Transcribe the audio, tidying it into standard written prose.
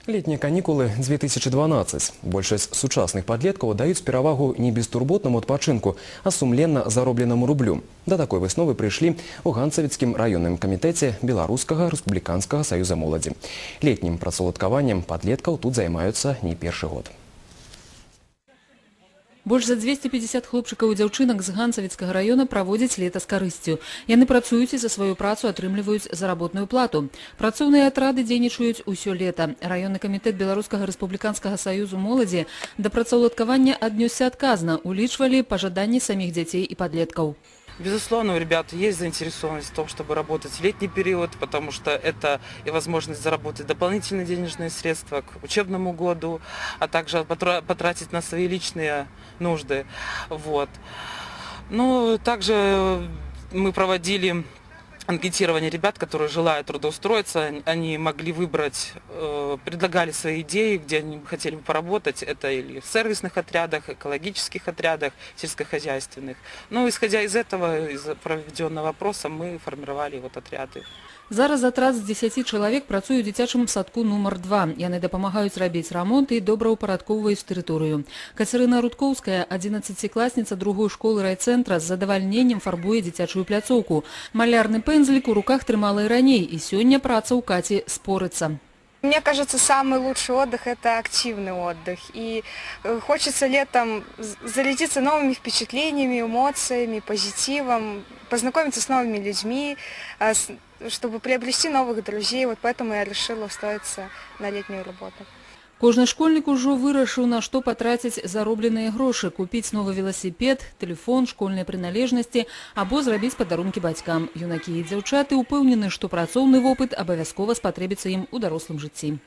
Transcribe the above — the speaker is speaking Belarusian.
Летнія канікулы 2012. Большасць сучасных падлеткаў даюць перавагу не бестурботнаму адпачынку, а сумленна заробленаму рублю. Да такой высновы прыйшлі ў Ганцавіцкім раённым камітэце Беларускага рэспубліканскага саюза моладзі. Летнім працаўладкаваннем падлеткаў тут займаюцца не першы год. Больш за 250 хлопчыкаў і дзяўчынак з Ганцавіцкага раёна праводзяць лета з карысцю. Яны працуюць і за сваю працу атрымліваюць заработную плату. Працоўныя атрады дзейнічаюць усё лета. Раённы камітэт Беларускага рэспубліканскага саюзу моладзі да працаўладкавання аднёсся адказна, улічвалі пажаданні саміх дзяцей і падлеткаў. Безусловно, у ребят есть заинтересованность в том, чтобы работать в летний период, потому что это и возможность заработать дополнительные денежные средства к учебному году, а также потратить на свои личные нужды. Вот. Ну, также мы проводили анкетирование ребят, которые желают трудоустроиться. Они могли выбрать, предлагали свои идеи, где они хотели бы поработать. Это или в сервисных отрядах, экологических отрядах, сельскохозяйственных. Ну, исходя из этого, из проведенного опроса, мы формировали вот отряды. Зараз атрад з 10 чалавек працуе ў дзіцячым садку нумар 2. Яны дапамагаюць рабіць рамонт і добраўпарадкоўваюць тэрыторыю. Кацярына Рудкоўская, 11-класніца другой школы райцэнтра, з задавальненнем фарбуе дзіцячую пляцоўку. Малярны пэнзлік у руках трымала і раней, і сёння праца ў Каці спорыцца. Мне кажется, самый лучший отдых – это активный отдых. И хочется летом зарядиться новыми впечатлениями, эмоциями, позитивом, познакомиться с новыми людьми, чтобы приобрести новых друзей. Вот поэтому я решила устроиться на летнюю работу. Кожны школьнік ужо вырашыў, на што патраціць заробленыя грошы: купіць новы веласіпед, тэлефон, школьныя прыналежнасці або зрабіць падарункі бацькам. Юнакі і дзяўчаты ўпэўнены, што працоўны вопыт абавязкова спатрэбіцца ім у дарослым жыцці.